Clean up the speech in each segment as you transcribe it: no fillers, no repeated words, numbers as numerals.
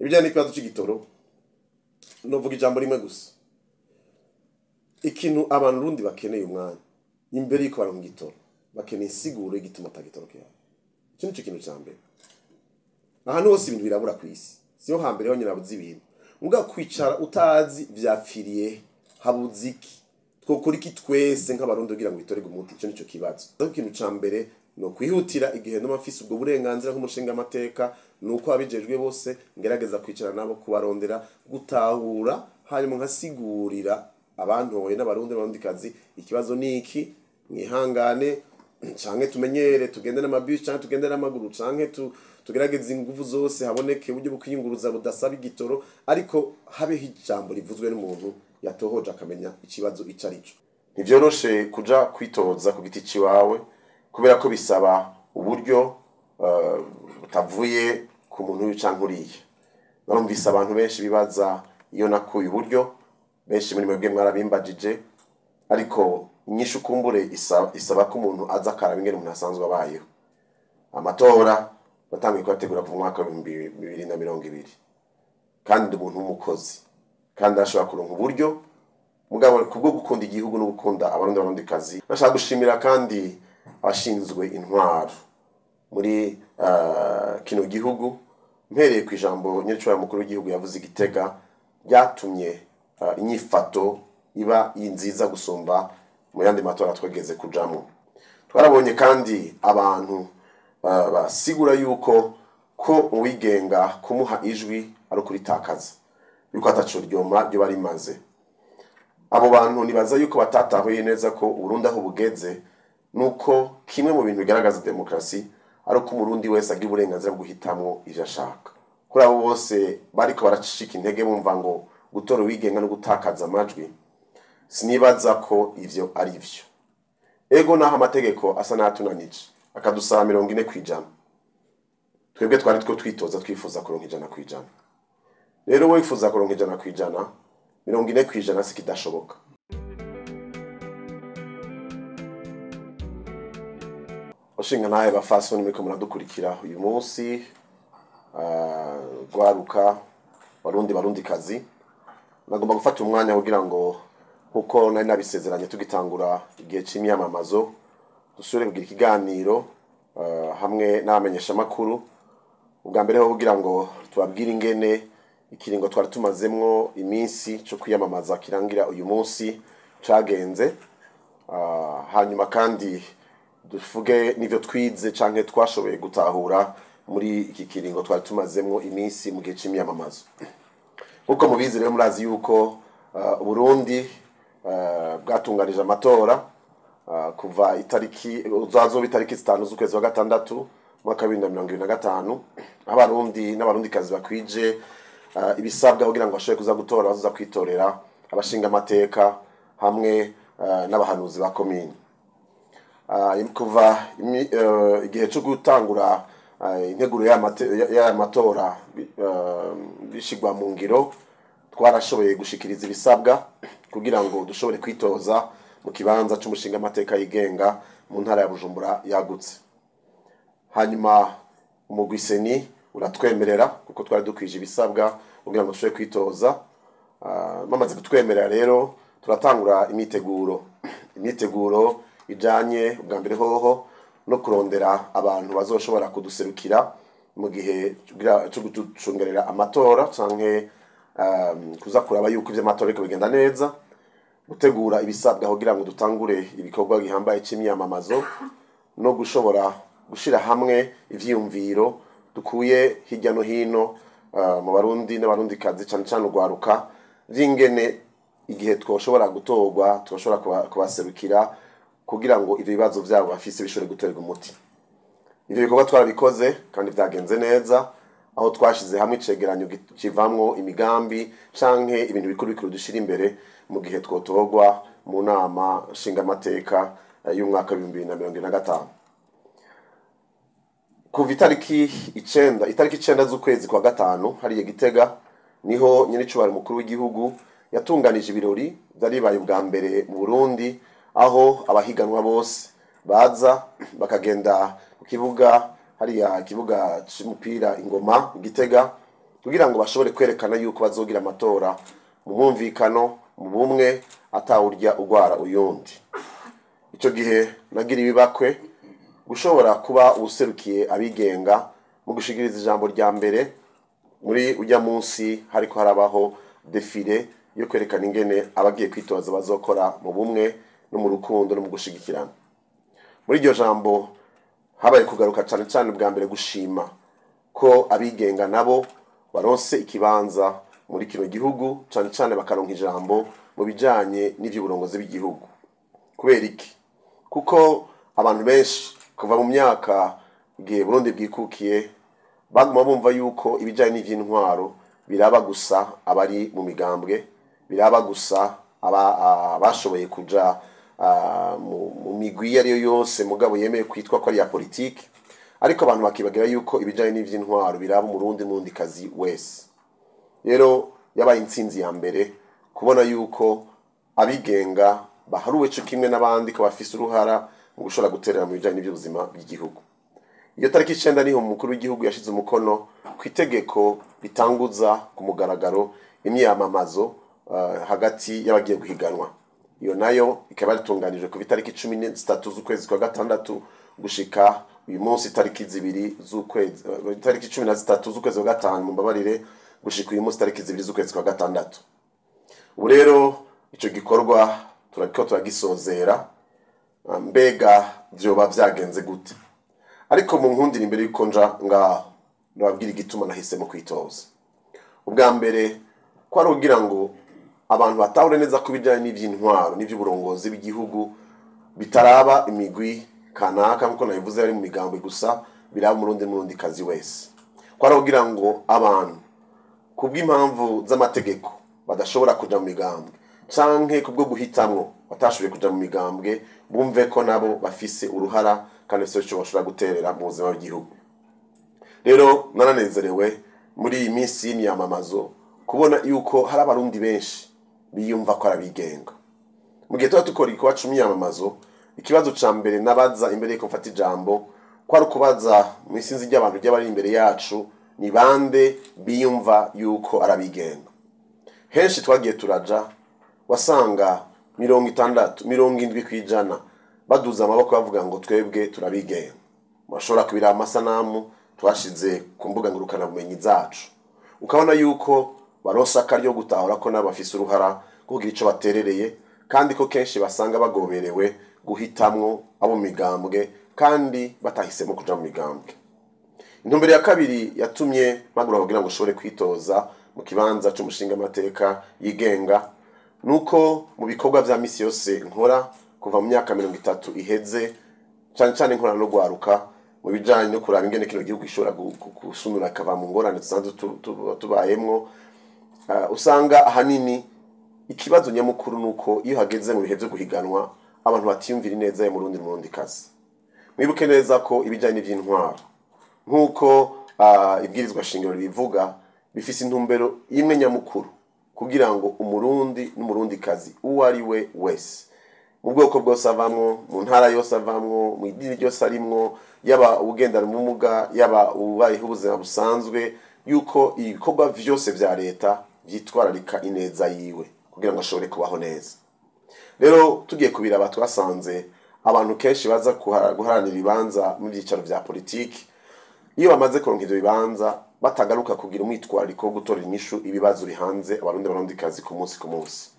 Ibijyanye n'ikibazo c'igitoro, novuga ijambo rimwe gusa. Ikintu abantu rundi bakeneye umwanya imbere yuko baronka igitoro, bakeneye insiguro y'igituma ata gitoro gihari. Ico nico kintu ca mbere. Ahantu hose ibintu birabura kw'isi, siyo hambere honyine habuze ibintu. Muga kwicara utazi vyapfiriye, habuze iki, twokora iki twese nk'abarundi kugira ngo bitorerwe umuti? Ico nico kibazo. Ikintu ca mbere no kwihutira, igihe nduma mfise ubwo burenganzira nk'umushinga amateka, nuko abijejwe bose ngerageza kwicara nabo, kubarondera, gutahura, hanyuma nkasigurira abantoye n'abarundi n'abarundikazi ikibazo niki: mwihangane, canke tumenyere tugende n'amabisi, canke tugende n'amaguru, canke tugerageze inguvu zose haboneke uburyo bwo kwiyunguruza budasaba igitoro, ariko habeho ijambo rivuzwe n'umuntu yatohoje akamenya ikibazo ico arico. Ntivyoroshe kuja kwitoza ku giti ciwawe, kubera ko bisaba uburyo butavuye ku muntu uyu canke uriya. Narumvise abantu benshi bibaza iyo nakuye uburyo, benshi muri mwebwe mwarabimbajije, ariko inyishu kumbure isaba ko umuntu aza akaraba ingene umuntu asanzwe abayeho. Amatora natanguye kuyategura kuva mu mwaka wa 2020, kandi ndi umuntu w'umukozi, kandi arashobora kuronka uburyo, mugabo kubwo gukunda igihugu no gukunda abarundi n'abarundikazi. Nashaka gushimira kandi abashinzwe intwaro muri kino gihugu, mpereye ku ijambo nyiricubahiro mukuru w'igihugu yavuze i Gitega, ryatumye inyifato iba nziza gusumba mu yandi matora twageze kujamwo. Twarabonye kandi abantu basigura yuko ko uwigenga kumuha ijwi ari ukuritakaza, yuko ataco ryoma ryo barimaze. Abo bantu nibaza yuko batatahuye neza ko Uburundi aho bugeze, nuko kimwe mu bintu bigaragaza demokarasi ari uko umurundi wese agira uburenganzira bwo guhitamwo ivyo ashaka. Kuri abo bose bariko baracika intege bumva ngo gutora uwigenga no gutakaza amajwi, sinibaza ko ivyo ari vyo. Ego, naho amategeko asa n'ayatunanije akadusaba 40%, twebwe twari two twitoza twifuza kuronka 100%. Rero wifuza kuronka 100%, 40% si kidashoboka. Bashinga ntahe, bafasoni muriko muradukurikira uyu munsi, rwaruka, barundi, barundikazi, nagomba gufata umwanya kugira ngo, nkuko nari nabisezeranye tugitangura igihe c'imyamamazo, dusubire kugira ikiganiro hamwe n'abamenyeshamakuru. Ubwa mbere ho kugira ngo tubabwire ingene ikiringo twari tumazemwo iminsi co kwiyamamaza kirangira uyu munsi cagenze, hanyuma kandi duvuge n'ivyo twize canke twashoboye gutahura muri iki kiringo twari tumazemwo iminsi mu gihe c'imyamamazo. Nkuko mubizi rero, murazi yuko Burundi bwatunganije amatora kuva itariki uzazoba itariki 5 z'ukwezi wa gatandatu mwaka wa 2025, abarundi n'abarundikazi bakwije ibisabwa kugira ngo bashobore kuza gutora bazoza kwitorera abashinga amateka hamwe n'abahanuzi ba komine. Kuva igihe cyo gutangura integuro y'aya matora bishigwa mu ngiro, twarashoboye gushikiriza ibisabwa kugira ngo dushobore kwitoza mu kibanza c'umushinga amateka yigenga mu ntara ya Bujumbura yagutse. Hanyuma umugwi CENI uratwemerera, kuko twari dukwije ibisabwa kugira ngo dushobore kwitoza. Bamaze kutwemerera rero, turatangura imyiteguro ijanye ubwa mbere hoho no kurondera abantu bazoshobora kuduserukira mu gihe cyo gucungerera amatora, canke kuza kuraba yuko ivy'amatora biriko bigenda neza, gutegura ibisabwa kugira ngo dutangure ibikorwa gihambaye c'imyamamazo, no gushobora gushira hamwe ivyiyumviro dukuye hirya no hino mu barundi n'abarundikazi, cane cane urwaruka, vy'ingene igihe twoshobora gutorwa twoshobora kubaserukira kugira ngo ivyo bibazo vyabo bafise bishobore gutorerwa umuti. Ivyo bikorwa twarabikoze kandi vyagenze neza, aho twashize hamwe icegeranyo kivamwo imigambi canke ibintu bikuru bikuru dushira imbere mu gihe twotorwa mu nama nshingamateka y'umwaka wa 2025. Kuva itariki 9 z'ukwezi kwa gatanu, hariya Gitega, niho nyenicubahiro mukuru w'igihugu yatunganije ibirori vyari bibaye ubwa mbere mu Burundi, aho abahiganwa bose baza bakagenda ku kibuga hariya, ikibuga c'umupira Ingoma Gitega. kugira ngo bashobore kwerekana yuko bazogira amatora mu mwumvikano, mu bumwe, atawurya ugwara uyundi. Ico gihe nagira ibibakwe gushobora kuba uwuserukiye abigenga mu gushikiriza ijambo rya mbere muri ujya munsi hariko harabaho défilé yo kwerekana ingene abagiye kwitoza bazokora mu bumwe no mu rukundo no mu gushigikirana. Muri iryo jambo habaye kugaruka cane cane bwa mbere gushima ko abigenga nabo baronse ikibanza muri kino gihugu, cane cane bakaronka ijambo mu bijanye n'ivy'uburongozi bw'igihugu. Kubera iki? Kuko abantu benshi kuva mu myaka igihe Burundi bwikukiye baguma bumva yuko ibijanye n'ivy'intwaro biraba gusa abari mu migambwe, biraba gusa abashoboye kuja mu migwi iyo ariyo yose mugabo yemeye kwitwa ko ari iya politiki, ariko abantu bakibagira yuko ibijanye n'ivy'intwaro biraba Umurundi n'Umurundikazi wese. Rero yabaye intsinzi ya mbere kubona yuko abigenga baharuwe co kimwe n'abandi, ko bafise uruhara mu gushobora guterera mu bijanye n'ivy'ubuzima bw'igihugu. Iyo tariki 9 niho umukuru w'igihugu yashize umukono ku itegeko ritanguza ku mugaragaro imyiyamamazo hagati y'abagiye guhiganwa. Iyo nayo ikaba yatunganijwe ku itariki 13 z'ukwezi kwa gatandatu gushika uyu munsi itariki 2 z'ukwezi, itariki 13 z'ukwezi kwa gatanu, mumbabarire, gushika uyu munsi itariki 2 z'ukwezi kwa gatandatu. Ubu rero ico gikorwa turariko turagisozera. Mbega vyoba vyagenze gute? Ariko mu nkundira, imbere yuko nja ngaho, ndababwira igituma nahisemo kwitoza. Ubwa mbere ko ari kugira ngo abantu batahure neza ko ibijanye n'ivy'intwaro n'ivy'uburongozi bw'igihugu bitaraba imigwi kanaka, nkuko nabivuze, ari mu migambwe gusa, biraba Umurundi n'Umurundikazi wese. Ko ari kugira ngo abantu kubw'impamvu z'amategeko badashobora kuja mu migambwe canke kubwo guhitamwo batashoboye kuja mu migambwe bumve ko nabo bafise uruhara kandi bafise ico bashobora guterera mu buzima bw'igihugu. Rero naranezerewe muri iyi minsi y'imyamamazo kubona yuko hari Abarundi benshi biyumva ko arabigenga. Mu gihe tuba dukora igikorwa c'imyamamazo, ikibazo ca mbere nabaza imbere yuko mfata ijambo ko ari ukubaza mu isinzi ry'abantu ry'abari imbere yacu: ni bande biyumva yuko arabigenga? Henshi twagiye turaja wasanga 60, 70% baduza amaboko bavuga ngo twebwe turabigenga. Murashobora kubiraba amasanamu twashize ku mbuga ngurukanabumenyi zacu, ukabona yuko baronse akaryo gutahura ko nabo bafise uruhara kugira ico baterereye, kandi ko kenshi basanga bagoberewe guhitamwo abo mu migambwe kandi batahisemo kuja mu migambwe. Intumbero ya kabiri yatumye mpagura kugira ngo ushobore kwitoza mu kibanza c'umushingamateka yigenga nuko mu bikorwa vya misi yose nkora kuva mu myaka 30 iheze, cane cane nkorana no gwaruka mu bijanye no kuraba ingene kino gihugu gishobora gusunura kava mu ngorane dusanzwe tubayemwo, usanga ahanini ikibazo nyamukuru nuko iyo hageze mu bihe vyo guhiganwa abantu batiyumvira ineza ya Murundi n'Umurundikazi. Mwibuke neza ko ibijanye n'ivy'intwaro, nk'uko ibwirizwa shingiro ribivuga, bifise intumbero imwe nyamukuru: kugira ngo Umurundi n'Umurundikazi uwo ari we wese, mu bwoko bwose avamwo, mu ntara yose avamwo, mu idini ryose arimwo, yaba ugendana ubumuga, yaba ubayeho ubuzima busanzwe, yuko ibikorwa vyose vya leta vyitwararika ineza yiwe kugira ngo ashobore kubaho neza. Rero tugiye kubiraba, twasanze abantu kenshi baza guharanira ibibanza mu byicaro vya politiki, iyo bamaze kuronka ivyo bibanza batagaruka kugira umwitwarariko wo gutorera inyishu ibibazo bihanze Abarundi Barundikazi ku munsi ku munsi.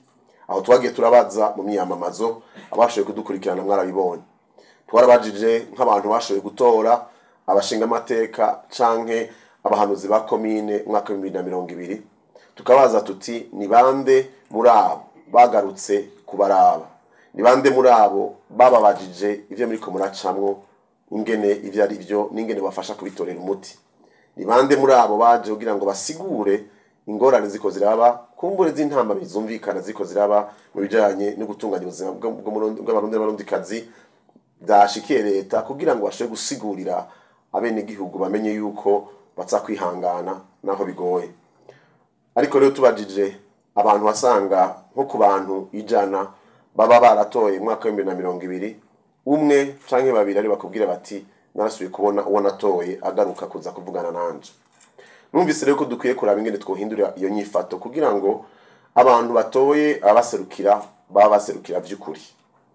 Aho twagiye turabaza mu myiyamamazo, abashoboye kudukurikirana mwarabibonye, twarabajije nk'abantu bashoboye gutora abashingamateka canke abahanuzi ba komine umwaka wa 2020, tukabaza tuti: ni bande muri abo bagarutse kubaraba? Ni bande muri abo bababajije ivyo muriko muracamwo ingene ivyo ari vyo n'ingene bafasha kubitorera umuti? Ni bande muri abo baje kugira ngo basigure ingorane ziko ziraba, kumbure z'intambamyi zumvikana ziko ziraba mu bijanye no gutunganya ubuzima bw'Abarundi n'Abarundikazi byashikiye leta, kugira ngo bashobore gusigurira abenegihugu bamenye yuko baza kwihangana naho bigoye? Ariko rero tubajije abantu, wasanga nko ku bantu 100 baba baratoye mu mwaka wa 2020, umwe canke babiri ari bakubwira bati: narasubiye kubona uwo natoye agaruka kuza kuvugana nanje. Numvise rero ko dukwiye kuraba ingene twohindura iyo nyifato kugira ngo abantu batoye abaserukira baba baserukira vy'ukuri,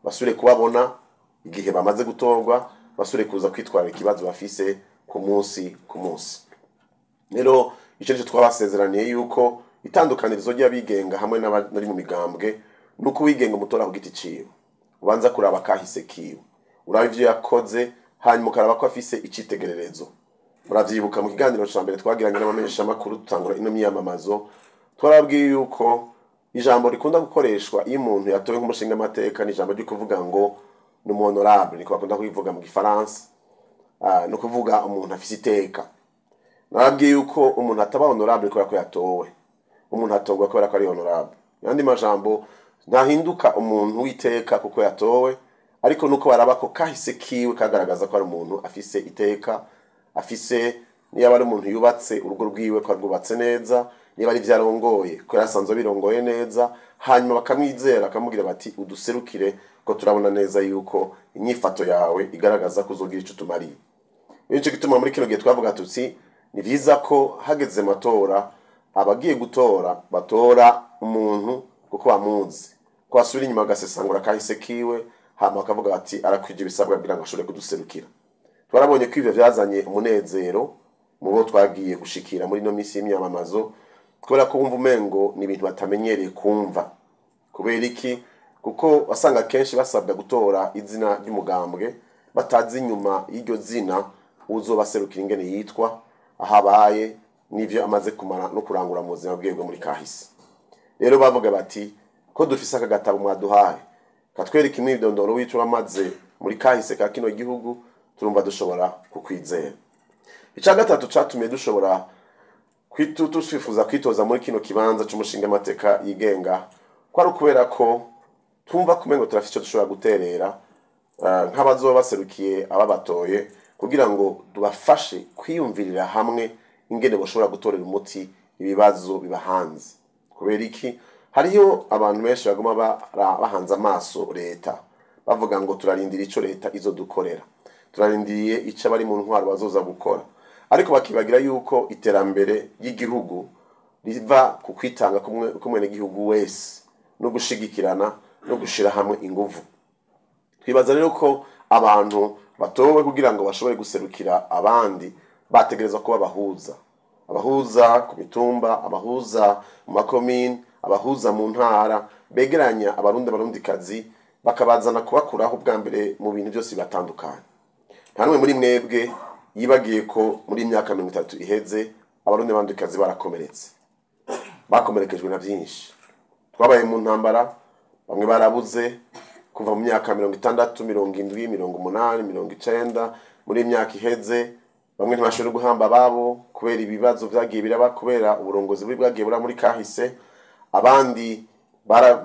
basubire kubabona igihe bamaze gutorwa, basubire kuza kwitwara ikibazo bafise ku munsi ku munsi. Rero ico nico twabasezeraniye, yuko itandukanirizo ry'abigenga hamwe n'abari mu migambwe nuko uwigenga umutora ku giti ciwe, ubanza kuraba kahise kiwe, uraba ivyo yakoze, hanyuma ukaraba ko afise icitegererezo. Muravyibuka mu kiganiro ca mbere twagiranye n'abamenyeshamakuru dutangura ino myiyamamazo, twarabwiye yuko ijambo rikunda gukoreshwa iyo umuntu yatowe nk'umushingamateka ni ijambo ryo kuvuga ngo ni umu honorable, niko bakunda kubivuga mu gifaransa, ni ukuvuga umuntu afise iteka. Narabwiye yuko umuntu ataba honorable kubera ko yatowe, umuntu atorwa kubera ko ari honorable. Yandi majambo, ntahinduka umuntu w'iteka kuko yatowe, ariko nuko baraba ko kahise kiwe kagaragaza ko ari umuntu afise iteka, afise niba ari umuntu yubatse urugo rwiwe ko arwubatse neza, niba ari vyarongoye ko yarasanzwe birongoye neza, hanyuma bakamwizera bakamubwira bati uduserukire ko turabona neza yuko inyifato yawe igaragaza ko uzogira ico tumariye. Nico gituma muri kino gihe twavuga tuti ni vyiza ko hageze amatora abagiye gutora batora umuntu kuko bamuzi, ko basubira inyuma bagasesangura kahise kiwe, hama bakavuga bati arakwije ibisabwa kugira ngo ashobore kuduserukira. Twarabonye ko ivyo vyazanye umunezero mu bo twagiye gushikira muri ino misi y'imyamamazo, kubera ko wumva umengo ni ibintu batamenyereye kumva. Kubera iki? Kuko wasanga kenshi basabwa gutora izina ry'umugambwe batazi inyuma y'iryo zina uzobaserukira ingene yitwa, aho abaye n'ivyo amaze kumara no kurangura mu buzima bwiwe muri kahise. Rero bavuga bati ko dufise aka gatabo mwaduhaye katwereka imyidondoro w'ico wamaze muri kahise ka kino gihugu, turumva dushobora kukwizera. Ica gatatu catumye dushobora twifuza kwitoza muri kino kibanza c'umushingamateka yigenga, kwari ukubera ko twumva kumengo turafise ico dushobora guterera nk'abazoba baserukiye ababatoye, kugira ngo tubafashe kwiyumvirira hamwe ingene boshobora gutorera umuti ibibazo bibahanze. Kubera iki? Hariho abantu benshi baguma bahanze amaso leta, bavuga ngo turarindira ico leta izodukorera, turarindiriye ico abari mu ntwaro bazoza gukora, ariko bakibagira yuko iterambere ry'igihugu riva ku kwitanga k'umwenegihugu wese no gushigikirana no gushira hamwe inguvu. Twibaza rero ko abantu batowe kugira ngo bashobore guserukira abandi bategerezwa kuba abahuza, abahuza ku mitumba, abahuza mu makomine, abahuza mu ntara, begeranya abarundi abarundikazi bakabazana kubakuraho ubwa mbere mu bintu byose bibatandukanye. Nta n'umwe muri mwebwe yibagiye ko muri imyaka 30 iheze abarundi n'abarundikazi barakomeretse, bakomerekejwe na byinshi. Twabaye mu ntambara, bamwe barabuze kuva mu myaka 60, 70, 80, 90, muri imyaka iheze bamwe ntibashobora guhamba ababo kubera ibibazo vyagiye biraba, kubera uburongozi bubi bwagiye bura muri kahise. Abandi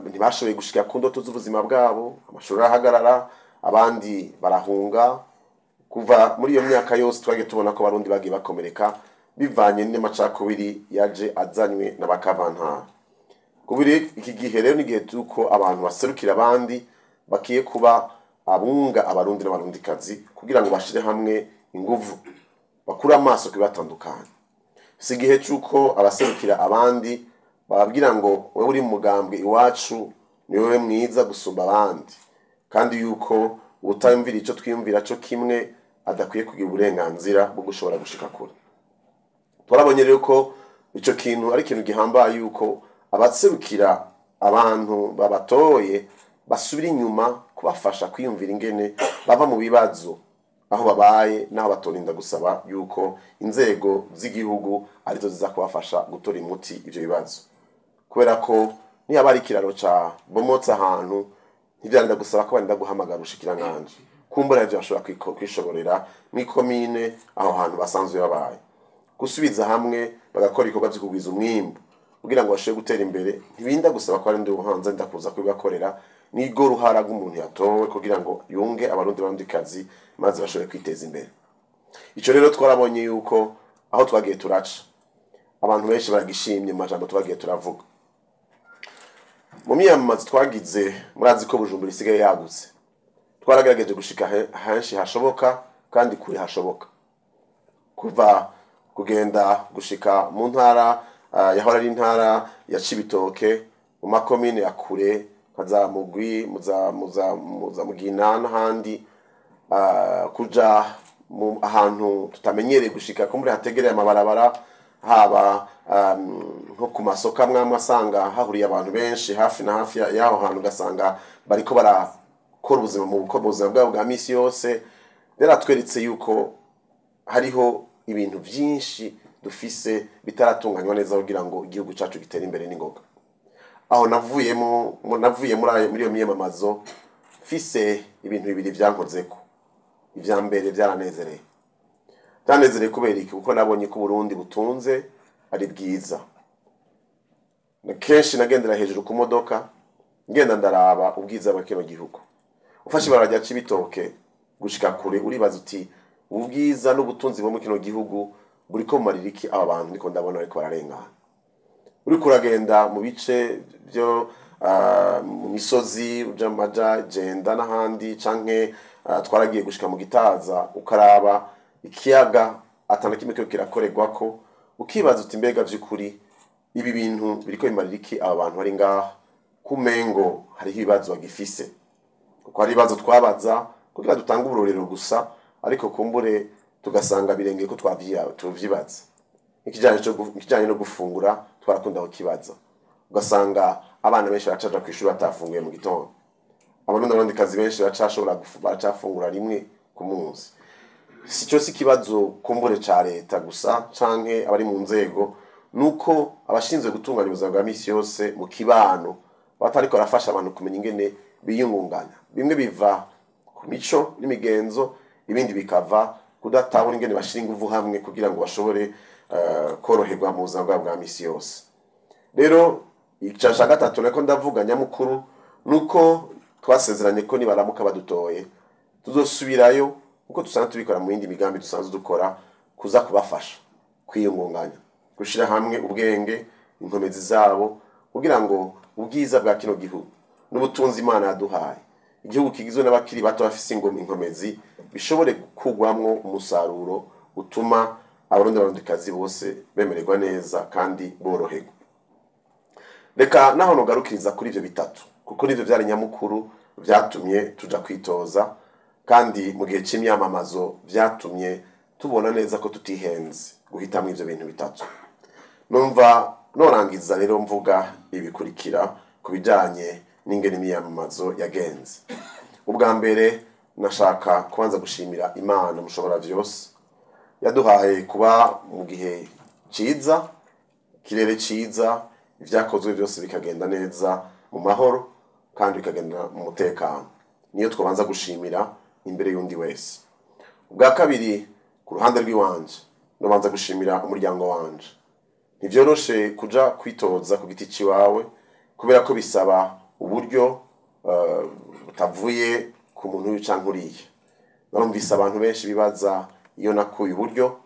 ntibashoboye gushika ku ndoto z'ubuzima bwabo, amashuri arahagarara, abandi barahunga. Kuva muri iyo myaka yose twagiye tubona ko abarundi bagiye bakomereka bivanye n'amacakubiri yaje azanywe n'abakavantara. Kubiri iki gihe rero ni igihe tuko abantu baserukira abandi bakiye kuba abunga abarundi n'abarundikazi kugira ngo bashire hamwe inguvu, bakure amaso kubatandukanye. Si igihe c'uko abaserukira abandi bababwira ngo wewe uri mu mugambwe iwacu ni wewe mwiza gusumba abandi, kandi yuko utayumvira ico twiyumvira co kimwe adakwiye kugira uburenganzira bwo gushobora gushika kure. Twarabonye rero ko ico kintu ari ikintu gihambaye, yuko abaserukira abantu babatoye basubira inyuma kubafasha kwiyumvira ingene bava mu bibazo aho babaye n'aho batorinda gusaba yuko inzego z'igihugu arizo ziza kubafasha gutora umuti ivyo bibazo. Kubera ko niba ari ikiraro ca bomotse ahantu, ntivyarinda gusaba ko barinda guhamagara ubushikiranganji, kumbura ivyo bashobora kwishoborera mw'ikomine aho hantu basanzwe babaye. Gusubiza hamwe bagakora ibikorwa vyo kugwiza umwimbu kugira ngo bashobore gutera imbere, ntibinda gusaba ko ari ndi uhanze ndakuza kubibakorera, nigo ruhara rw'umuntu yatowe kugira ngo yunge abarundi barundikazi maze bashobore kwiteza imbere. Ico rero twarabonye yuko aho twagiye turaca abantu benshi baragishimye mu majambo twagiye turavuga. Mu myiyamamazo twagize, murazi ko Bujumbura isigaye yagutse, twaragerageje gushika henshi hashoboka kandi kure hashoboka. Kuva Kugenda gushika mu ntara yahora ari intara ya Cibitoke, mu makomine ya kure nka za Mugwi, muza Mugina n'ahandi, kuja mu ahantu tutamenyereye gushika, kumbure hategereye amabarabara, haba nko ku masoko amwe amwe asanga hahuriye abantu benshi hafi na hafi y'aho hantu, ugasanga bariko barakora ubuzima mu buzima bwabo bwa misi yose. Rero atweretse yuko hariho ibintu byinshi dufise bitaratunganywa neza kugira ngo igihugu cyacu gitere imbere n'ingoga. Aho navuye muri iyo miyamamazo mfise ibintu bibiri byankozeko. Ibya mbere byaranezereye. Byanezereye kubera iki? Kuko nabonye ko Burundi butunze, ari bwiza. Na kenshi nagendera hejuru ku modoka, ngenda ndaraba ubwiza bwa kino gihugu. Ufashe ibarabara rya Cibitoke gushika kure, uribaza uti: "Ubu bwiza n'ubutunzi bwo muri kino gihugu buriko bumarira iki aba bantu niko ndabona bariko bararengana?" Uriko uragenda mu bice byo mu misozi, uja mu maja Jenda n'ahandi, canke twaragiye gushika mu Gitaza, ukaraba ikiyaga atana kimwe kiriko kirakorerwako, ukibaza uti: "Mbega vy'ukuri ibi bintu biriko bimarira iki aba bantu bari ngaha?" Kumengo hariho ibibazo bagifise, kuko hari ibibazo twabaza kugira dutange uburorero gusa, ariko kumbure tugasanga birengeye ko tuvyibaza. Ikijanye no gufungura twarakunda kukibaza, ugasanga abana benshi baracaja kw'ishuri batafunguye mu gitondo, Abarundi n'Abarundikazi benshi baracafungura rimwe ku munsi. Si cyo, si ikibazo kumbure ca leta gusa canke abari mu nzego, nuko abashinzwe gutunganya ubuzima bwa misi yose mu kibano batariko barafasha abantu kumenya ingene biyungunganya. Bimwe biva ku mico n'imigenzo, ibindi bikava kudatabona ingene bashira inguvu hamwe kugira ngo bashobore koroherwa mu buzima bwabo bwa misi yose. Rero ica ca gatatu nako ndavuga nyamukuru, nuko twasezeranye ko nibaramuka badutoye tuzosubirayo, uko dusanzwe tubikora mu yindi migambi dusanzwe dukora, kuza kubafasha kwiyungunganya, gushira hamwe ubwenge, inkomezi zabo, kugira ngo ubwiza bwa kino gihugu n'ubutunzi Imana yaduhaye, igihugu kigizwe n'abakiri bato bafise inkomezi, bishobore gukugwamwo umusaruro utuma Abarundi n'Abarundikazi bose bemererwa neza kandi boroherwa. Reka naho nogarukiriza kuri ivyo bitatu, kuko nivyo vyari nyamukuru vyatumye tuja kwitoza, kandi mu gihe c'imyamamazo vyatumye tubona neza ko tutihenze guhitamwo ivyo bintu bitatu. Numva norangiza rero mvuga ibikurikira ku bijanye n'ingene imyamamazo yagenze. Ubwa mbere, nashaka kubanza gushimira Imana Mushobora vyose yaduhaye kuba mu gihe ciza, ikirere ciza, ivyakozwe byose bikagenda neza mu mahoro kandi bikagenda mu mutekano. Niyo twabanza gushimira imbere y'undi wese. Ubwa kabiri, ku ruhande rw'iwanje, nobanza gushimira umuryango wanje. Ntivyoroshe kuja kwitoza ku giti ciwawe, kubera ko bisaba uburyo butavuye ku muntu uyu canke uriya. Narumvise abantu benshi bibaza iyo nakuye uburyo,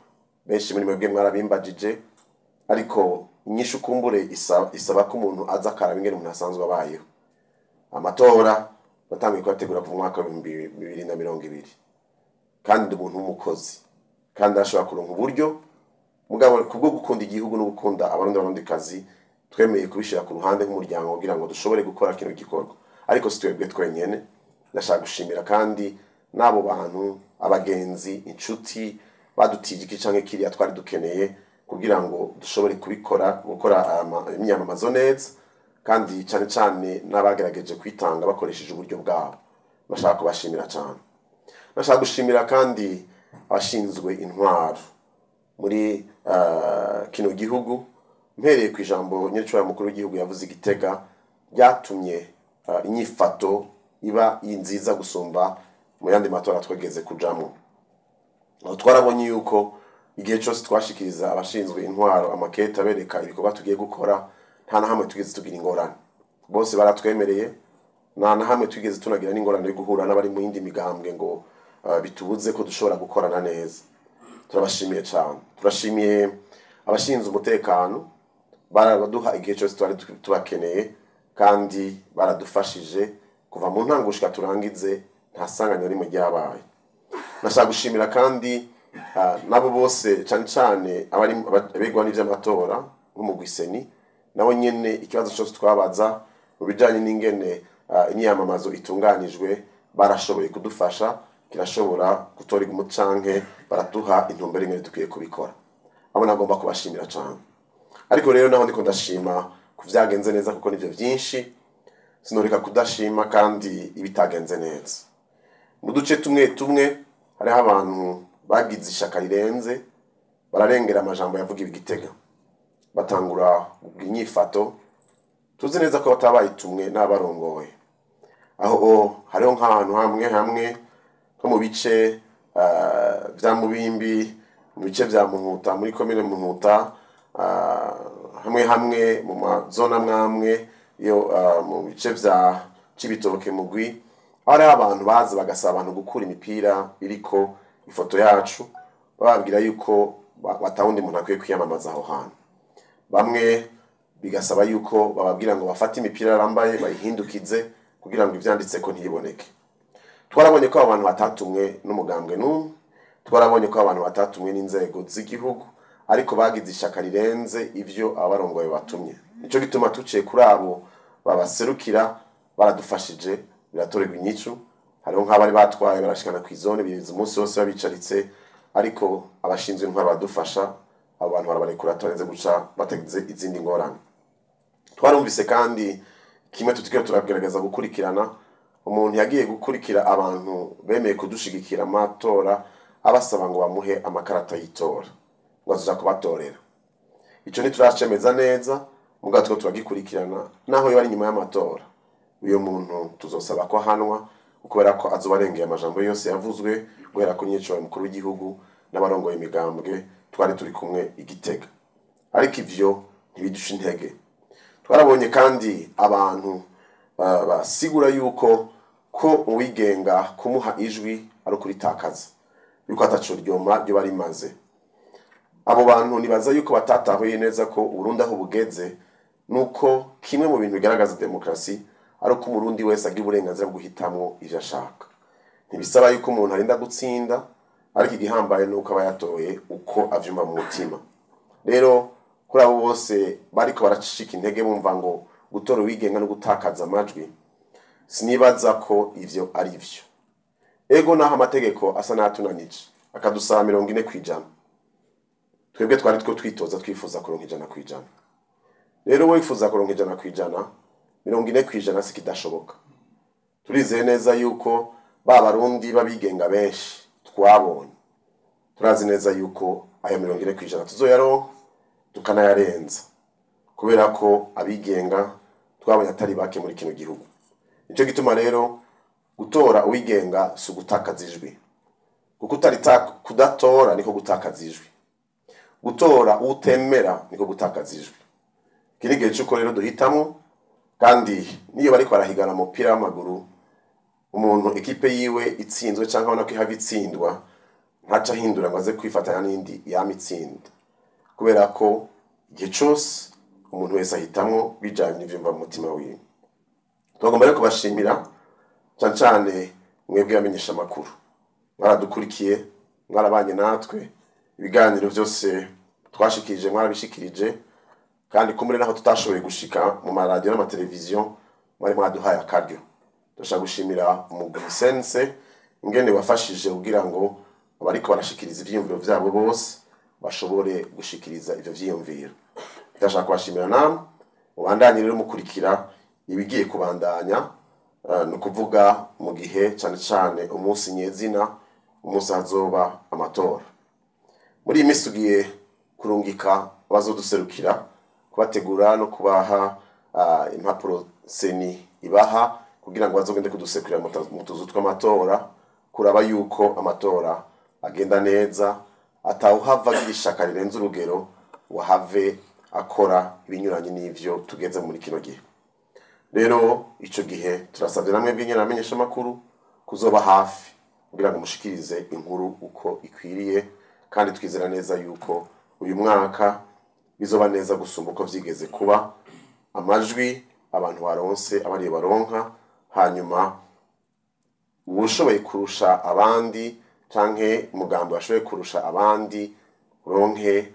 benshi muri mwebwe mwarabimbajije, ariko inyishu kumbure isaba ko umuntu aza akaraba ingene umuntu asanzwe abayeho. Amatora natanguye kuyategura kuva mu mwaka wa 2020, kandi ndi umuntu w'umukozi kandi arashobora kuronka uburyo. Mugabo kubwo gukunda igihugu no gukunda Abarundi n'Abarundikazi, twemeye kubishira ku ruhande nk'umuryango kugira ngo dushobore gukora kino gikorwa. Ariko si twebwe twenyene, ndashaka gushimira kandi n'abo bantu, abagenzi, inshuti badutije iki canke kiriya twari dukeneye kugira ngo dushobore kubikora, gukora imyamamazo neza, kandi cane cane n'abagerageje kwitanga bakoresheje uburyo bwabo. Ndashaka kubashimira cane. Ndashaka gushimira kandi abashinzwe intwaro muri kino gihugu, mpereye ku ijambo nyiricubahiro mukuru w'igihugu yavuze i Gitega, ryatumye inyifato iba nziza gusumba mu yandi matora twegeze kujamwo. Aho twarabonye yuko igihe cyose twashikiriza abashinzwe intwaro amakete abereka ibikorwa tugiye gukora, nta na hamwe tugeze tugira ingorane. Bose baratwemereye, nta na hamwe twigeze tunagira n'ingorane yo guhura n'abari mu yindi migambwe ngo bitubuze ko dushobora gukorana neza. Turabashimiye cyane. Turashimiye abashinzwe umutekano, barabaduha igihe cyose twari tubakeneye, kandi baradufashije kuva mu ntango gushika turangize, nta sanganya rimwe ryabaye. Nashaka gushimira kandi Nabo bose cane cane abegwa n'ivy'amatora nk'umugwi CENI, nabo nyene ikibazo cose twabaza mu bijanye n'ingene imyamamazo itunganijwe barashoboye kudufasha, kirashobora gutorerwa umucanke, baraduha intumbero ingene dukwiye kubikora. Abo nagomba kubashimira cane. Ariko rero naho ndiko ndashima ku vyagenze neza, kuko nivyo vyinshi, sinoreka kudashima kandi ibitagenze neza. Mu duce tumwe tumwe hariho abantu bagize ishaka rirenze, bararengera amajambo yavugiwe i Gitega, batangura inyifato tuzi neza ko batabayitumwe n'abarongoye. Aho hariho nk'ahantu hamwe hamwe nko mu bice vya Mubimbi, mu bice vya Muhuta, muri komine Muhuta, hamwe hamwe mu mazona amwe yo mu bice vya Cibitoke, Mugwi, aho hariho abantu baza bagasaba abantu gukura imipira iriko ifoto yacu, bababwira yuko batawundi muntu akwiye kwiyamamaza aho hantu. Bamwe bigasaba yuko bababwira ngo bafate imipira bambaye bayihindukize kugira ngo ivyanditseko ntiboneke. Twarabonye ko abantu batatumwe n'umugambwe n'umwe, twarabonye ko abantu batatumwe n'inzego z'igihugu, ariko bagize ishaka rirenze ivyo abarongoye batumye. Nico gituma tuciye kuri abo babaserukira, baradufashije biratorerwa inyicu. Hariho nk'abari batwaye barashikana kw'izone, birinze umunsi wose babicaritse, ariko abashinzwe intwaro baradufasha, abo bantu barabarekura tutarinze guca batagize izindi ngorane. Twarumvise kandi kimwe tutikwiye turagerageza gukurikirana, umuntu yagiye gukurikira abantu bemeye kudushigikira amatora, abasaba ngo bamuhe amakarata y'itora ngo azoja kubatorera. Ico ntituracemeza neza, mugabo turiko turagikurikirana, naho yoba ari inyuma y'amatora. Uyo muntu tuzosaba ko ahanwa, kubera ko azoba arengeye amajambo yose yavuzwe guhera ku nyiciro mukuru w'igihugu n'abarongoye imigambwe twari turi kumwe i Gitega. Ariko ivyo ntibidusha intege. Twarabonye kandi abantu basigura yuko ko uwigenga kumuha ijwi ari ukuritakaza, yuko ataco ryoma ryo barimaze. Abo bantu nibaza yuko batatahuye neza ko Uburundi aho bugeze, nuko kimwe mu bintu bigaragaza demokarasi ari uko Umurundi wese agira uburenganzira bwo guhitamwo ivyo ashaka. Ntibisaba yuko umuntu arinda gutsinda, ariko igihambaye nuko aba yatoye uko avyumva mu mutima. Rero kuri abo bose bariko baracika intege bumva ngo gutora uwigenga no gutakaza amajwi, sinibaza ko ivyo ari vyo. Ego naho amategeko asa n'ayatunanije akadusaba 40%, twebwe twari two twitoza twifuza kuronka 100%. Rero wifuza kuronka 100%, 40% si kidashoboka. Turizeye neza yuko ba Barundi babigenga benshi twabonye, turazi neza yuko ayo 40% tuzoyaronka tukanayarenza, kubera ko abigenga twabonye atari bake muri kino gihugu. Nico gituma rero gutora uwigenga si ugutakaza ijwi, kuko kudatora niko gutakaza ijwi, gutora utemera niko gutakaza ijwi. Iki ni igihe c'uko rero duhitamwo, kandi niyo bariko barahigana umupira w'amaguru, umuntu ekipe yiwe itsinzwe canke abona ko ihava itsindwa, ntaca ahindura ngo aze kwifatanya n'indi yama itsinda, kubera ko igihe cose umuntu wese ahitamwo bijanye n'ivyumva mu mutima wiwe. Tugomba rero kubashimira cane cane mwebwe bamenyesha amakuru, mwaradukurikiye, mwarabanye natwe, ibiganiro vyose twashikirije mwarabishikirije, kandi kumure naho tutashoboye gushika mu maradiyo n'amateleviziyo mwari mwaduhaye akaryo. Ndashaka gushimira umugwi Sense ingene wafashije kugira ngo abariko barashikiriza ivyiyumviro vyabo bose bashobore gushikiriza ivyo vyiyumviro. Ndashaka kubashimira namwe, mubandanye rero mukurikira ibigiye kubandanya, ni ukuvuga mu gihe cane cane umunsi nyezina, umunsi hazoba amatora. Muri iyi minsi tugiye kurungika abazoduserukira, kubategura no kubaha impapuro CENI ibaha kugira ngo bazogende kuduserukira mu tuzu tw'amatora, kuraba yuko amatora agenda neza, atawuhava agira ishaka rirenze urugero ngo ahave akora ibinyuranye n'ivyo tugeze muri kino gihe. Rero ico gihe turasavye namwe bw'inyene abamenyesha amakuru kuzoba hafi kugira ngo mushikirize inkuru uko ikwiriye, kandi twizera neza yuko uyu mwaka bizoba neza gusumba uko vyigeze kuba. Amajwi abantu baronse abariye baronka, hanyuma uwushoboye kurusha abandi canke umugambi washoboye kurusha abandi uronke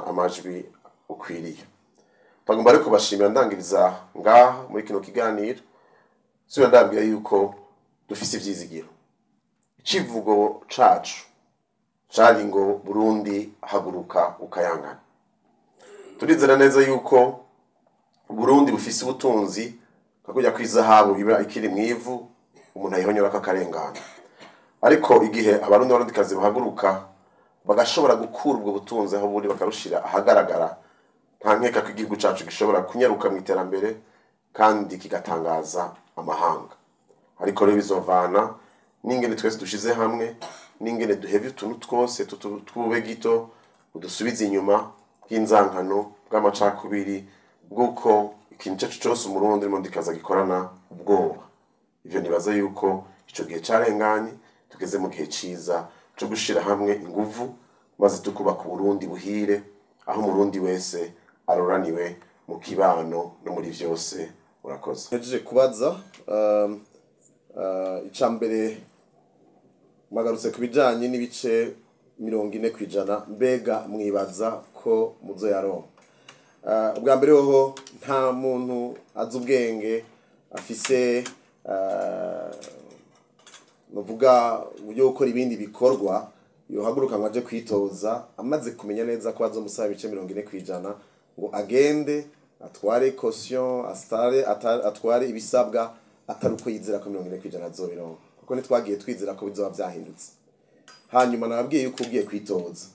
amajwi ukwiriye. Bagomba ariko bashimira ndangiriza ngaha muri kino kiganiro, sibira ndabwira yuko dufise ivyizigiro. Icivugo cacu cari ngo Burundi haguruka ukayangana. Turizera neza yuko Burundi bufise ubutunzi kakujya kwizahabu iba ikiri mwivu umuntu ayihonyora kakarengana, ariko igihe abarundi barundikazi bahaguruka bagashobora gukura ubwo butunzi aho buri bakarushira ahagaragara, nta nkeka ko igihugu cacu gishobora kunyaruka mu iterambere kandi kigatangaza amahanga. Ariko rero bizovana n'ingene twese dushize hamwe, n'ingene duhevye utuntu twose twube gito udusubiza inyuma bw'inzankano, bw'amacakubiri, bw'uko ikintu cacu cose umurundi n'umurundikazi gikorana ubwoba. Ivyo nibaza yuko ico gihe carenganye, tugeze mu gihe ciza co gushira hamwe inguvu maze tukubaka Uburundi buhire, aho umurundi wese aroraniwe mu kibano no muri vyose. Murakoze. Nhejeje kubaza ica mbere magarutse ku bijanye n'ibice 40%, mbega mwibaza ko muzoyaronka? Ubwa mbere hoho nta muntu azi ubwenge afise nuvuga uburyo gukora ibindi bikorwa yohaguruka ngo aje kwitoza amaze kumenya neza ko azomusaba ibice 40% ngo agende atware caution, astare atware ibisabwa atari uko yizera ko 40% azobironka, kuko ntitwagiye twizera ko bizoba vyahindutse. Hanyuma nababwiye yuko ugiye kwitoza,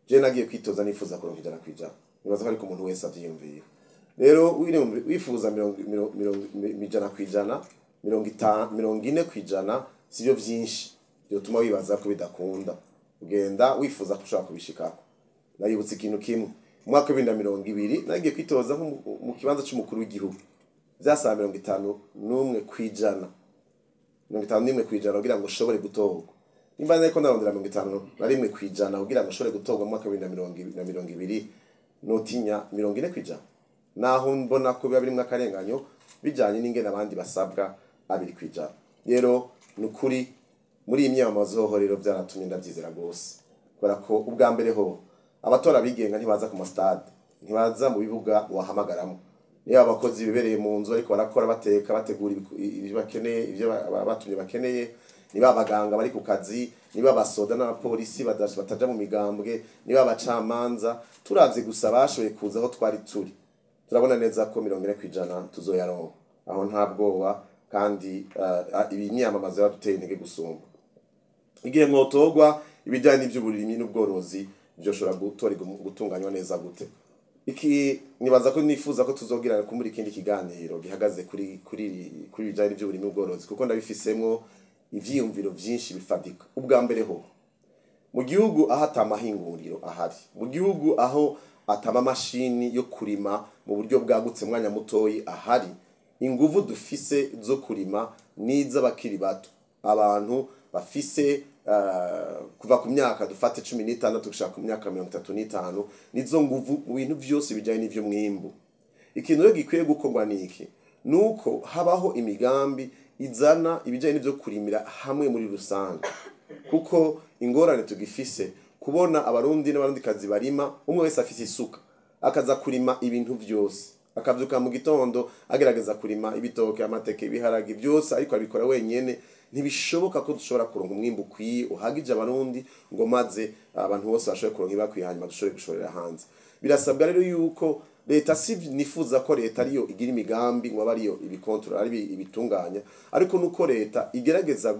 je nagiye kwitoza nifuza kuronka 100%, nibaza ko ariko umuntu wese avyiyumvira. Rero wifuza 100%, 50, 40% sivyo vyinshi byotuma wibaza ko bidakunda, ugenda wifuza ko ushobora kubishikako. Naributse ikintu kimwe, mu mwaka wa 2020 nagiye kwitoza mu kibanza c'umukuru w'igihugu, vyasaba 51%, 51% kugira ngo ushobore gutorwa. Nimba nariko ndarondera 51% kugira ngo ushobore gutorwa mu mwaka wa 2020, notinya 40%, naho mbona ko biba birimwo akarenganyo bijanye n'ingene abandi basabwa 2%. Rero nukuri muri iyi myamamazo hoho rero vyaratumye ndavyizera gose, kubera ko ubwa mbere ho abatora bigenga ntibaza ku mastade, ntibaza mu bibuga wahamagaramwo, niba abakozi bibereye mu nzu ariko barakora bateka bategura ibyo bakeneye, ibyo batumye bakeneye, niba abaganga bari ku kazi, niba abasoda n'abapolisi bataja mu migambwe, niba abacamanza, turavye gusa bashoboye kuza aho twari turi, turabona neza ko 40% tuzoyaronka. Aho nta bwoba, kandi ibi myamamazo yaraduteye intege gusumba. Igihe mwotogwa ibijyanye n'ivy'uburimyi n'ubworozi byoshobora gutorerwa gutunganywa neza gute? Iki nibaza ko nifuza ko tuzogira kumuri ikindi kiganiro gihagaze kuri kuri kuri bijyanye n'ivy'uburimyi n'ubworozi, kuko ndabifisemwo ivyiyumviro vyinshi bifadika. Ubwa mbere ho mu gihugu aho atamahinguriro ahari, mu gihugu aho atama mashini yo kurima mu buryo bwagutse mwanya mutoyi ahari, inguvu dufise zo kurima n'iz'abakiri bato, abantu bafise kuva ku myaka dufate 16 gushaka ku myaka 35, nizo nguvu mu bintu vyose bijanye n'ivyo mwimbu. Ikintu rero gikwiye gukorwa niki? Nuko habaho imigambi izana ibijanye n'ivyo kurimira hamwe muri rusange, kuko ingorane tugifise kubona abarundi n'abarundikazi barima, umwe wese afise isuka akaza kurima ibintu vyose, akavyuka mu gitondo agerageza kurima ibitoke, amateke, ibiharage byose, ariko abikora wenyene. Ntibishoboka ko dushobora kuronka umwimbu ukwiye uhagije abarundi ngo maze abantu bose bashobore kuronka ibakwiye, hanyuma dushobore gushorera hanze. Birasabwa rero yuko leta, si nifuza ko leta ariyo igira imigambi ngo abe ariyo ibikontorora ari ibitunganya, ariko nuko leta igerageza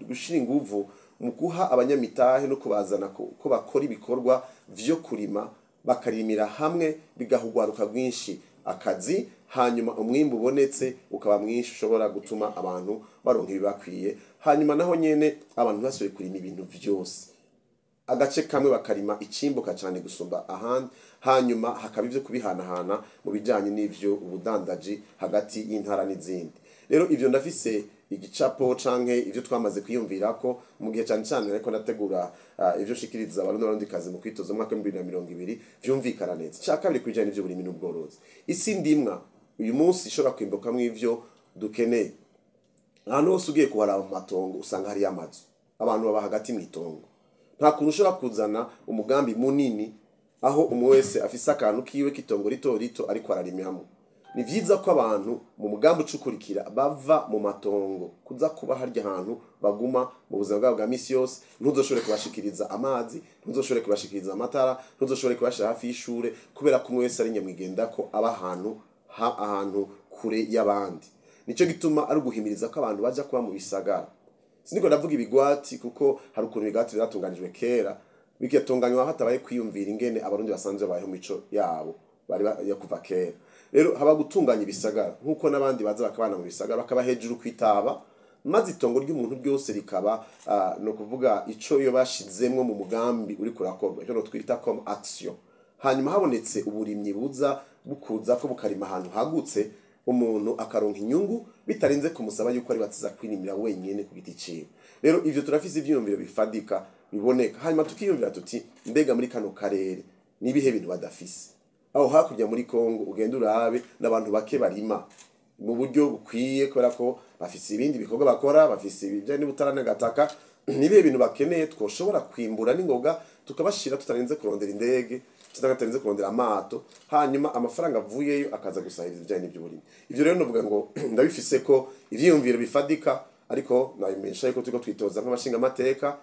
gushira inguvu mu guha abanyamitahe no kubazana ko bakora ibikorwa vyo kurima, bakarimira hamwe, bigahugwaruka rwinshi akazi, hanyuma umwimbu ubonetse ukaba mwinshi ushobora gutuma abantu baronka ibibakwiye. Hanyuma naho nyene abantu ntibasubire kurima ibintu vyose, agace kamwe bakarima icimbuka cyane gusumba ahandi, hanyuma hakaba ivyo kubihanahana mu bijanye n'ivyo ubudandaji hagati y'intara n'izindi. Rero ivyo ndafise igicapo canke ivyo twamaze kwiyumvira ko mu gihe cyane cyane ariko ndategura ivyo shikiriza abarundi n'abarundikazi mu kwitoza umwaka wa 2020 vyumvikana neza. Cya kabiri kwijanye n'ivyo burimi n'ubworozi, isi ndimwa uyu munsi ishobora kwimbukamwo ivyo dukeneye. Ahantu hose ugiye kuharaba mu matongo usanga hariyo amazu, Abantu baba hagati mw'itongo. Nta kuntu ushobora kuzana umugambi munini aho umwe wese afise akantu kiwe k'itongo rito rito ariko ararimyamo. Ni vyiza ko abantu mu mugambi ucukurikira bava mu matongo kuza kuba harya hantu baguma mu buzima bwabo bwa misi yose. Ntuzoshobore kubashikiriza amazi, ntuzoshobore kubashikiriza amatara, ntuzoshobore kubashira hafi y'ishure, kubera ko umwe wese ari nyamwigenda ko aba ahantu ahantu kure y'abandi. Nico gituma ari uguhimiriza ko abantu baja kuba mu bisagara. Siniko ndavuga ibigwati, kuko hari ukuntu ibigwati vyatunganijwe kera, bigatunganywa hatabaye kwiyumvira ingene Abarundi basanzwe babayeho mu mico yabo bari ya kuva kera. Rero haba gutunganya ibisagara nk'uko n'abandi baza bakabana mu bisagara, bakaba hejuru kwitaba, maze itongo ry'umuntu ryose rikaba no kuvuga ico iyo bashizemwo mu mugambi uri kurakorwa, ico twita comme action. Hanyuma habonetse uburimyi buza bukuza ko bukarima ahantu hagutse, umuntu akaronka inyungu bitarinze kumusaba yuko ari batiza kwinimira wenyene ku giti ciwe. Rero ivyo turafise ivyiyumviro bifadika biboneka, hanyuma tukiyumvira tuti mbega muri kano karere nibihe bintu badafise? Aho hakurya muri Kongo ugenda urabe n'abantu bake barima mu buryo bukwiye, kubera ko bafise ibindi bikorwa bakora, bafise ibijanye n'ubutara n'agataka. Nibihe bintu bakeneye twoshobora kwimbura n'ingoga tukabashira tutarinze kurondera indege, tutarinze kurondera amato, hanyuma amafaranga avuyeyo akaza gusahiriza ibijanye n'ivy'uburimyi? Ivyo rero novuga ngo ndabifise ko ivyiyumviro bifadika, ariko nabimenyesha yuko turiko twitoza nk'abashinga amateka,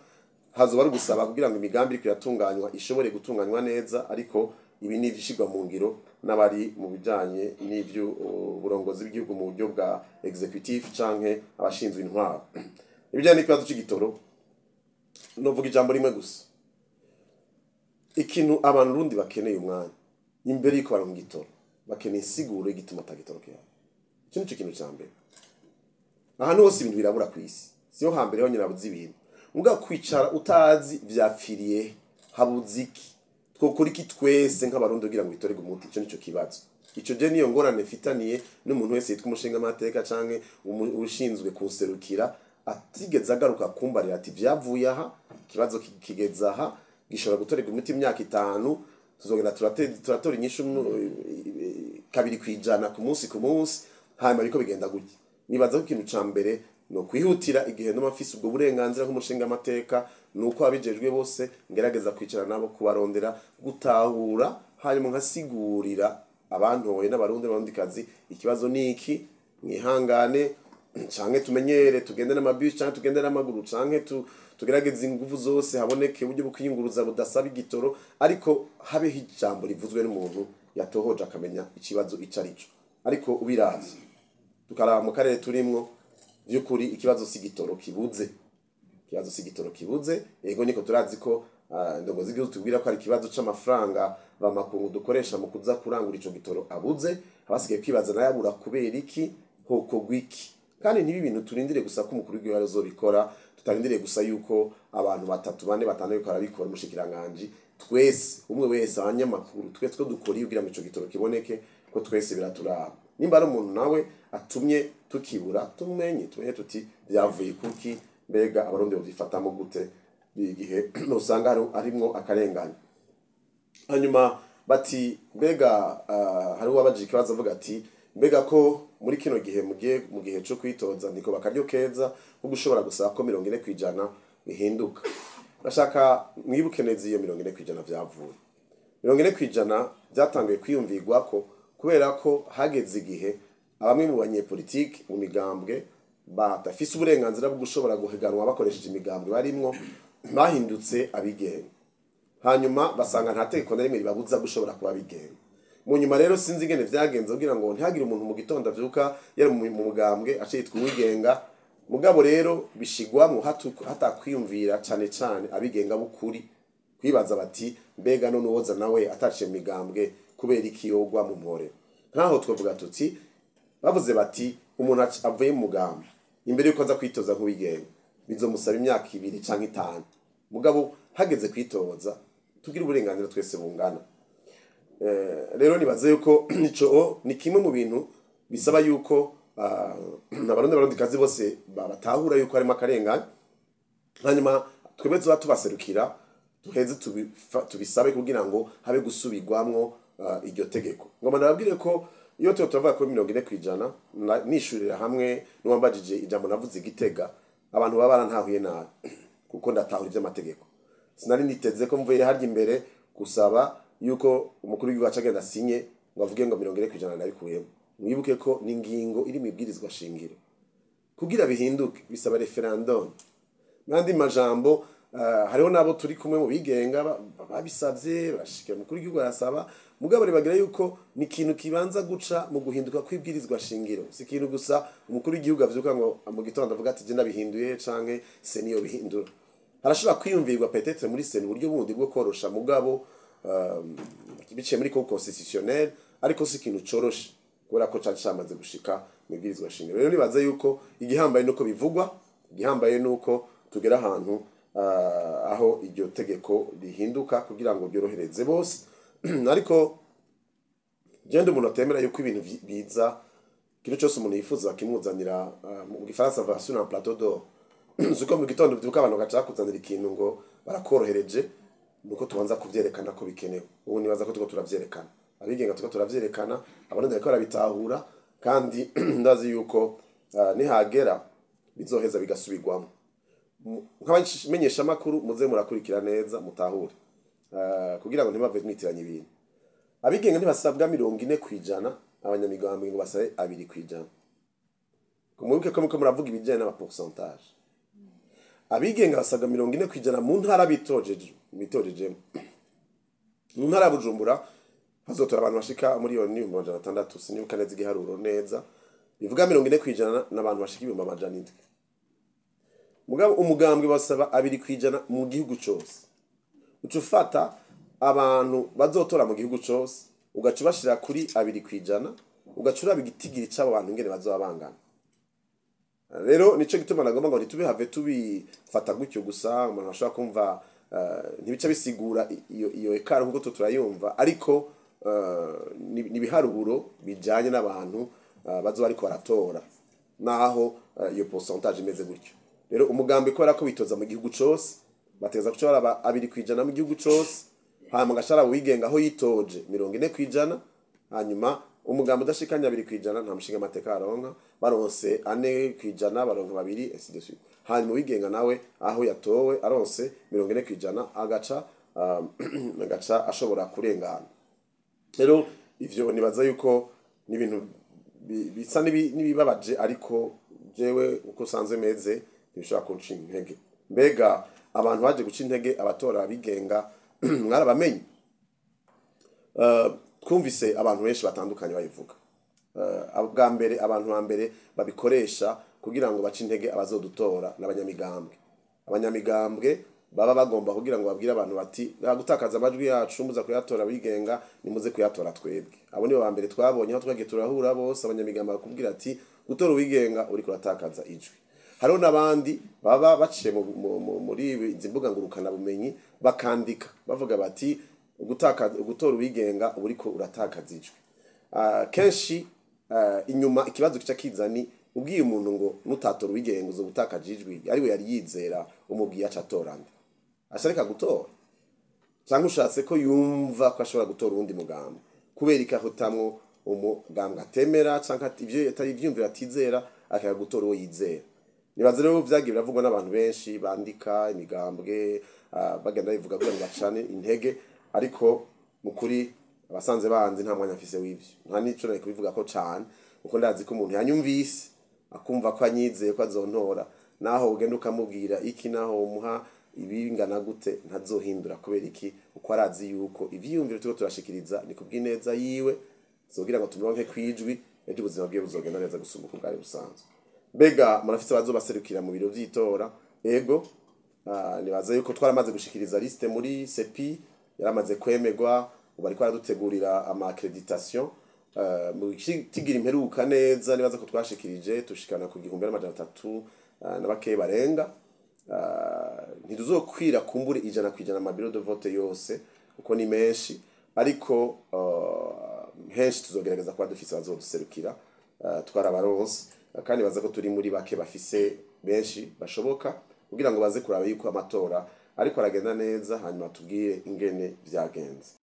hazoba ari ugusaba kugira ngo imigambi iriko iratunganywa ishobore gutunganywa neza. Ariko ibi ni ibishirwa mu ngiro n'abari mu bijanye n'ivyo uburongozi bw'igihugu mu buryo bwa executive canke abashinzwe intwaro. Ibijanye n'ikibazo c'igitoro, novuga ijambo rimwe gusa. Ikintu abantu rundi bakeneye umwanya imbere y'uko baronka igitoro, bakeneye insiguro y'igituma ata gitoro gihari. Ico nico kintu ca mbere. Ahantu hose ibintu birabura kw'isi, siyo hambere honyine habuze ibintu. Muga kwicara utazi vyapfiriye, habuze iki, twokora iki twese nk'Abarundi kugira ngo bitorerwe umuti? Ico nico kibazo. Ico je niyo ngorane mfitaniye n'umuntu wese yitwa umushinga amateka canke ushinzwe kunserukira atigeze agaruka kumbarira ati vyavuye aha, ikibazo kigeze aha, gishobora gutorerwa umuti imyaka 5, tuzogenda turatora inyishu 2% ku munsi ku munsi, hanyuma biriko bigenda gutya. Nibaza ko ikintu ca mbere no kwihutira igihe nduma mfise ubwo burenganzira nk'umushinga amateka, nuko abijejwe bose ngerageza kwicara nabo, kubarondera, gutahura, hanyuma nkasigurira abantoye n'Abarundi n'Abarundikazi ikibazo ni iki: mwihangane, canke tumenyere tugende n'amabisi, canke tugende n'amaguru, canke tugerageze inguvu zose haboneke uburyo bwo kwiyunguruza budasaba igitoro, ariko habeho ijambo rivuzwe n'umuntu yatohoje akamenya ikibazo ico arico. Ariko ubiravye, tukaraba mu karere turimwo, vy'ukuri ikibazo si igitoro kibuze, ikibazo si igitoro kibuze. Yego, niko turazi ko indongo z'igihugu tubwira ko ari ikibazo c'amafaranga bamakungu dukoresha mu kuza kurangura ico gitoro abuze. Abasigaye kwibaza nayo abura kubera iki, hokorwa iki? Kandi ntibi bintu turindire gusa ko umukuru w'igihugu azobikora, tutarindiriye gusa yuko abantu batatu, bane, batanu bariko barabikora, umushikiranganji, twese, umwe wese, abanyamakuru, twese ko dukora iyo kugira ngo ico gitoro kiboneke, ko twese biraturaba. Nimba ari umuntu nawe atumye tukibura, tumenye tuti byavuye kuki, mbega Abarundi bavyifatamo gute igihe usanga harimwo akarengane? Hanyuma bati mbega hari uwabajije ikibazo avuga ati mbega ko muri kino gihe mugiye mu gihe cyo kwitoza, niko bakaryo keza ko gushobora gusaba ko 40% bihinduka? Ndashaka mwibuke neza iyo 40% vyavuye. 40% byatanguye kwiyumvirwa ko kubera ko hageze igihe abamwe mu banyepolitiki mu migambwe badafise uburenganzira bwo gushobora guhiganwa bakoresheje imigambwe barimwo, bahindutse abigenga, hanyuma basanga nta tegeko na rimwe ribabuza gushobora kuba abigenga. Mu nyuma rero sinzi ingene vyagenze kugira ngo ntihagire umuntu mu gitondo avyuka yari mu mugambwe ace yitwa uwigenga. Mugabo rero bishigwamwo hatakwiyumvira cane cane abigenga b'ukuri, kwibaza bati mbega none uwoza nawe ataciye mu migambwe, kubera iki yogwa mu mpore? Nkaho twavuga tuti bavuze bati umuntu avuye mu mugambwe, imbere yuko aza kwitoza nk'uwigenga bizomusaba imyaka 2 canke 5. Mugabo hageze kwitoza tugira uburenganzira twese bungana. Rero nibaze yuko ico ni kimwe mu bintu bisaba yuko Abarundi Abarundikazi bose batahura yuko harimo akarengane, hanyuma twebwe tuba tubaserukira duheze tubisabe kugira ngo habe gusubirwamwo iryo tegeko. Ngoma ndababwire ko iyo tuba turavuga ko 40%, nishurira hamwe n'uwambajije ijambo navuze igitega, abantu baba barantahuye nabi. Kuko ndatahura ivy'amategeko. Sinari niteze ko mvuye harya imbere gusaba yuko umukuru w'igihugu aca agenda asinye ngo avuge ngo 40% nabikuyemo. Mwibuke ko ni ingingo iri mu ibwirizwa shingiro. Kugira bihinduke bisaba referendum. N'andi majambo, hariho nabo turi kumwe mu bigenga babisavye, barashikira umukuru w'igihugu arasaba, mugabo ribagira yuko ni ikintu kibanza guca mu guhinduka kw'ibwirizwa shingiro. Si ikintu gusa umukuru w'igihugu avyuka ngo mu gitondo avuga ati: "Je ndabihinduye", canke CENI yo bihindura. Harashobora kwiyumvirwa peut-être muri CENI uburyo bundi bwo korosha, mugabo biciye muri cour constitutionnelle, ariko si ikintu coroshe kubera ko cari camaze gushika mu ibwirizwa shingiro. Rero nibaza yuko igihambaye nuko bivugwa, igihambaye nuko tugera ahantu aho iryo tegeko rihinduka kugira ngo ryorohereze bose. Ariko genda umuntu atemera yuko ibintu biza, ikintu cyose umuntu yifuza bakimuzanira, mu gifaransa va sur un plateau d'or. Suko mu gitondo byuka abantu bagaca bakuzanira ikintu ngo barakorohereje. Nuko tubanza kuvyerekana ko bikenewe. Ubu nibaza ko turiko turavyerekana, abigenga turiko turavyerekana, abarundi bariko barabitahura, kandi ndazi yuko nihagera bizoheza bigasubirwamo. Nk'abamenyeshamakuru muze murakurikira neza mutahure, kugira ngo ntibave mwitiranya ibintu. Abigenga ntibasabwa 40%, abanyamigambwe ngo basabe 2%. Mwibuke ko muriko muravuga ibijyanye n'ama pourcentage. Abigenga basabwa 40% mu ntara bitojejemo. Mu ntara ya Bujumbura hazotora abantu bashika 1,600,000, sinibuka neza igiharuro neza, bivuga 40% n'abantu bashika 700,000. Mugabo umugambwe basaba 2% mu gihugu cose. Uca ufata abantu bazotora mu gihugu cose, ugaca ubashira kuri 2%, ugaca uraba igitigiri c'abo bantu ingene bazoba bangana. Rero nico gituma nagomba ngo ntitubihave tubifata gutyo gusa. Umuntu ashobora kumva ntibica bisigura iyo écart nkuko tu turayumva, ariko ni ibiharuro bijanye n'abantu bazoba ariko baratora naho iyo pourcentage imeze gutyo. Rero umugambi, kubera ko bitoza mu gihugu cose, bategeza kuca baraba 2% mu gihugu cose, hanyuma agashara wigenga aho yitoje 40%. Hanyuma umugambi udashikanye 2% nta mushinga amateka aronka, baronse 4% baronka babiri, ainsi de suite. Hanyuma uwigenga nawe aho yatowe aronse 40% agaca ashobora kurengana. Rero ivyo nibaza yuko ni ibintu bisa n'ibibabaje, ariko jewe uko sanzwe meze ntibishobora kunca intege. Mbega abantu baje guca intege abatora abigenga mwarabamenye? Twumvise abantu benshi batandukanye babivuga. Bwa mbere, abantu ba mbere babikoresha kugira ngo bace intege abazodutora n'abanyamigambwe. Abanyamigambwe baba bagomba kugira ngo babwire abantu bati: "Gutakaza amajwi yacu muza kuyatora abigenga, nimuze kuyatora twebwe." Abo nibo ba mbere twabonye aho twagiye turahura bose. Abanyamigambwe bakubwira ati: "Gutora uwigenga uriko uratakaza ijwi." Hariho n'abandi baba baciye muri izi mbuga ngurukana bumenyi, bakandika bavuga bati: "Gutora uwigenga uba uriko uratakaza ijwi." Kenshi inyuma ikibazo kica kiza ni ubwiye umuntu ngo nutatora uwigenga uzoba utakaje ijwi, ariwe yari yizera, umubwiye aca atora nde? Ashareka gutora, cyangwa ushatse ko yumva ko ashobora gutora uwundi mugambi kubera ikahutamwo umugambwe atemera canke ivyo atari ivyumviro atizera, akajya gutora uwo yizera? Nibaza rero vyagiye biravugwa n'abantu benshi bandika imigambwe, bagenda bivuga kugira ngo bacane intege. Ariko mu kuri abasanze banzi, nta mwanya mfise w'ivyo, nta nico nari kubivuga ko cane, kuko ndazi ko umuntu yanyumvise akumva ko anyizeye ko azontora, naho ugenda ukamubwira iki, naho umuha ibingana gute, ntazohindura. Kubera iki? Uko arazi yuko ivyiyumviro turiko turashikiriza ni kubw'ineza yiwe, zogira ngo tumuronke kwijwi, ejo ubuzima bwiwe buzogenda neza gusumba uko bwari busanzwe. Mbega murafise abazobaserukira mu biro vy'itora? Ego. Nibaza yuko twaramaze gushikiriza liste muri CEPI, yaramaze kwemerwa, ubu bariko baradutegurira ama accréditation. Mu tigira imperuka neza, nibaza ko twashikirije tushikana ku 1300 na bakeyi barenga. Ntituzokwira kumbure 100% ama bureau de vote yose kuko ni menshi, ariko henshi tuzogerageza kuba dufise abazoduserukira. Twarabaronse, kandi baza ko turi muri bake bafise benshi bashoboka kugira ngo baze kuraba yuko amatora ariko aragenda neza, hanyuma tubwire ingene vyagenze.